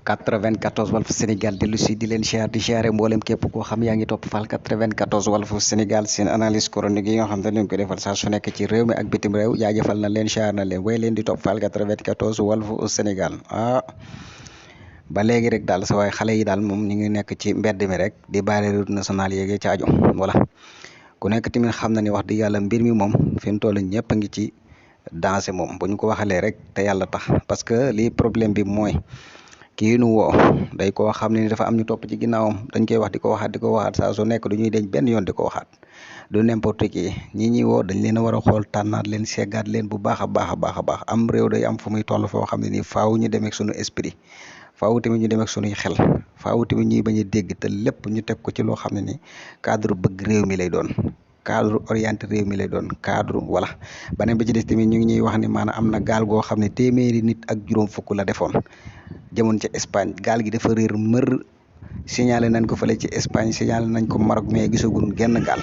94 Walf Sénégal dellu si di leen siyaare mboolem képp koo xam yaa ngi topp Fall 94 Walf Sénégal seen analyse chronique yi nga xam ne dañ ko defal saa su nekk ci réew mi ak bitim réew jaajëfal na leen siyaar na leen way leen di topp Fall 94 Walf Sénégal ba léegi rek daal sa waay xale yi daal moom ñu ngi nekk ci mbedd mi rek di baare route nationale yeegi ci aju voilà ku nekk tamit xam na ni wax dëgg yàlla mbir mi moom fi mu toll ñëpp a ngi ci danger moom bu ñu ko waxalee rek te yàlla tax parce que lii problème bi mooy kii nu woo day koo xam ne ni dafa am ñu topp ci ginnaawam dañ koy wax di ko waxaat saa su nekk du ñuy deñ benn yoon di ko waxaat du n'importe qui ñi ñuy woo dañ leen a war a xool tànnaat leen seggaat leen bu baax a baax a baax a baax am réew day am fu muy toll foo xam ne nii faaw ñu demeek suñu esprit faaw tamit ñu demeek suñuy xel faaw tamit ñuy bañ a dégg te lépp ñu teg ko ci loo xam ne ni cadre bëgg réew mi lay doon cadre orienté réew mi lay doon cadre voilà beneen bi ci des tamit ñu ngi ñuy wax ni maanaam am na gaal goo xam ne téeméeri nit ak juróom fukk la defoon jëmoon ci Espagne gaal gi dafa réer mër signalé nañ ko fële ci Espagne signalé nañ ko Maroc mais gisaguñ genn gaal